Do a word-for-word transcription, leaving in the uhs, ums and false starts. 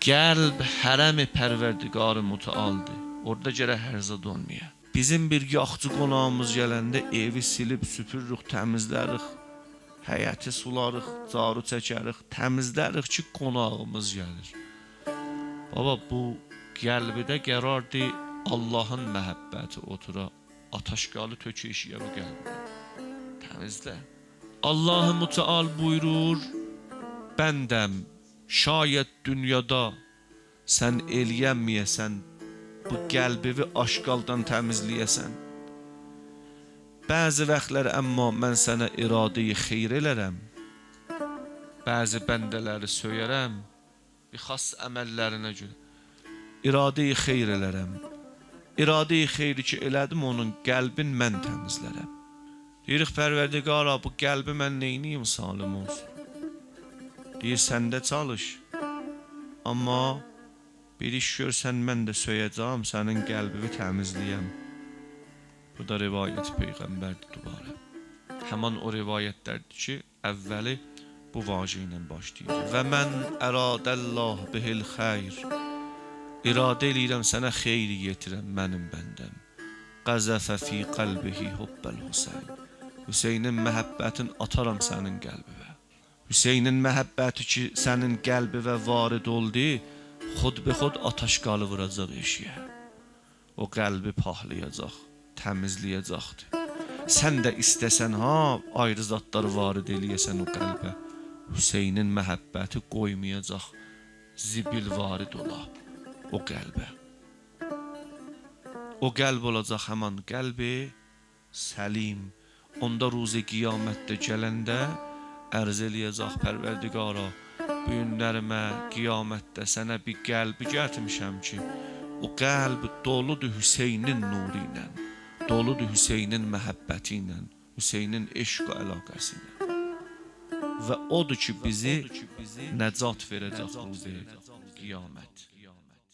قلب حرم پروردگار متعالدیر. اورادا گرک هر زاد اولمایا. بیزیم بیر یاخچی قوناغیمیز گلنده ائوی سیلیب سوپوروروک، تمیزلریک، حیطی سولاریق، جارو چکریک، تمیزلریک کی، قوناغیمیز گلیر. بابا، بو قلبیده قراردیر آللاهین محبتی اوتورا. آتاشقالی تؤک ائشیگه بو قلبی. تمیزله. آللاه متعال بویورور: «بندم، شاید دونیادا سن ائلیه‌نمیه‌سن بو قلبیوی آشغالدان تمیزلیه‌سن. بعضی واختلار اما من سنه اراده‌ی خیر ائلرم. بعضی بنده‌لری سؤیرم، بیر خاص عمللرینه گؤره اراده‌ی خیر ائلرم. اراده‌ی خیری کی ائله‌دیم، اونون قلبین من تمیزلرم.» دئییریک: «پروردگارا، بو قلبی من نئینییم سالم اولسون؟» دئییر: «سنده چالیش. اما بیر ایش گؤرسن، من ده سؤیه‌جم، سنین قلبیوی تمیزلییم.» بو دا روایت پیغمبردیر دوباره. همان او روایتلردیر کی، اولی بو واژه ایله باشلاییر: «و من اراد الله به الخیر.» اراده ائله‌ییرم سنه خیری یئتیرم، منیم بنده‌م. «قذف فی قلبه حب الحسین.» حسینین محبتین آتارام سنین قلبیوه. حسینین محبتی کی سنین قلبیوه وارد اولدو، خود به خود آتاشقالی ووراجاق ائشیگه. او قلبی پاکلایاجاق، تمیزلیه‌جکدیر. سن ده ایسته‌سن ها، آیری زادلاری وارد ائلیه‌سن او قلبه، حسینین محبتی قویمایاجاق زیبیل وارد اولا او قلبه. او قلب اولاجاق همان قلب سلیم. اوندا روز قیامتده گلنده عرض ائلیه‌جک: «پروردگارا، بو گونلریمه قیامتده سنه بیر قلبی گتیرمیشم کی، او قلب دولودور حسینین نورو ایله، دولودور حسینین محبتی ایله، حسینین عشق و علاقه‌سی ایله.» و اودور کی، بیزی نجات وئره‌جک روز قیامت.